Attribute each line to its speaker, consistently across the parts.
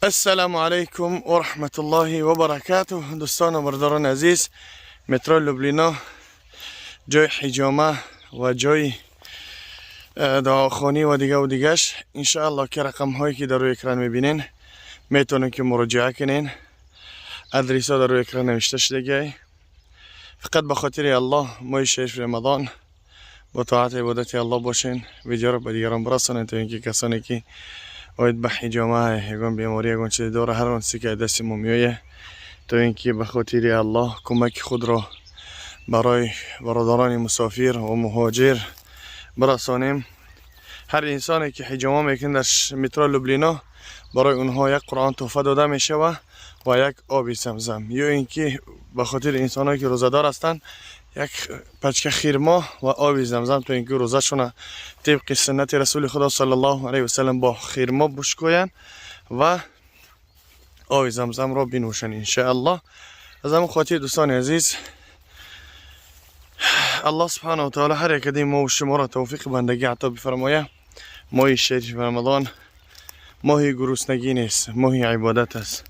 Speaker 1: السلام علیکم و رحمت الله و برکاته. دوستان و برادران عزیز، مترو لوبلینا جای حجامه و جای دعاخوانی و دیگه و دیگهش. انشاءالله که رقم هایی که در روی اکران میبینین، میتونین که مراجعه کنین. ادرس ها در روی اکران نوشته شده. فقط به خاطر الله، ماه شریف رمضان، با طاعت عبادت الله باشین. ویدیو رو به دیگران برسانین تا اینکه کسانی که باید به حجامه، یگان بیماری، یگان چیز داره، هر آن چیزی که دست ما میایه، تا اینکه به خاطر الله کمک خود را برای برادران مسافر و مهاجر برسانیم. هر انسانی که حجامه میکنه در مترو لوبلینا، برای اونها یک قرآن تحفه داده میشوه و یک آب زمزم، یا اینکه به خاطر انسانهایی که روزه‌دار هستند، یک پچکه خرما و آب زمزم، تا اینکه روزه‌شون طبق سنت رسول خدا صلی الله علیه و سلم با خرما بشکوین و آب زمزم را بنوشن انشاءالله. از همون خاطر دوستان عزیز، الله سبحانه و تعالی هر یک ما و شما را توفیق بندگی عطا بفرمایه. ماه شریف رمضان ماه گرسنگی نیست، ماه عبادت است.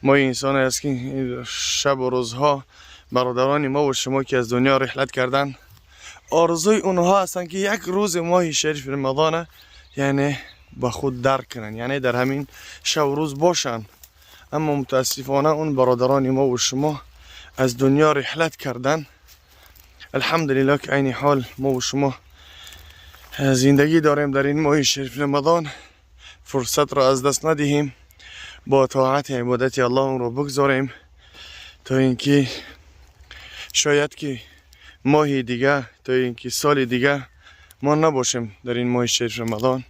Speaker 1: ماه انسان است که شب و روزها برادران ما و شما که از دنیا رحلت کردن، آرزوی اونها هستند که یک روز ماه شریف رمضان یعنی با خود درک کنن، یعنی در همین شب و روز باشن. اما متاسفانه اون برادران ما و شما از دنیا رحلت کردن. الحمدلله که عین حال ما و شما زندگی داریم در این ماه شریف رمضان. فرصت را از دست ندهیم، با طاعت عبادت الله اون رو بگذاریم، تا اینکه شاید که ماه دیگه، تا اینکه سال دیگه ما نباشیم در این ماه شریف رمضان.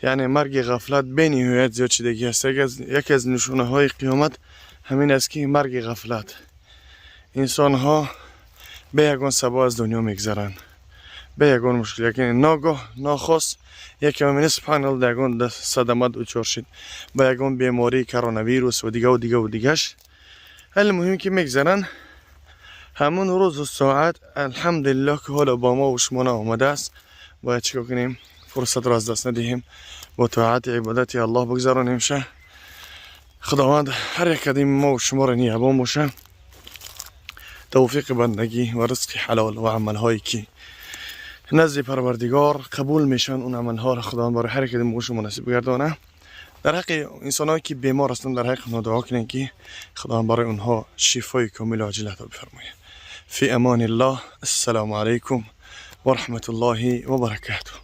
Speaker 1: یعنی مرگ غفلت بینهایت زیاد شدگی است. یکی از نشونه های قیامت همین است که مرگ غفلت، انسان ها به یگان سبب از دنیا میگذرند، به یگان مشکل که ناگاه ناخواست یکی میبینه، سبحان الله، یگان صدمه دچار شد، به یگان بیماری کرونا ویروس و دیگه و دیگه و دیگهش. المهم که میگذرن همون روز و ساعت. الحمدلله که حالا با ما و شما آمده است. باید چیکار کنیم؟ فرصت را از دست ندهیم، با طاعت عبادت الله بگذرانیم شه. خداوند هر یک ما و شما را نگهبان باشه. توفیق بندگی و رزق حلال و عملهایی که نزد پروردگار قبول میشن، اون عملها را خداوند برای هر یک ما شما نصیب گردانه. در حق انسانهایی که بیمار هستند، در حق اونها دعا کنیم که خداوند برای اونها شفای کامل و عاجل عطا بفرمایه. فی امان الله. السلام علیکم و رحمت الله و برکاته.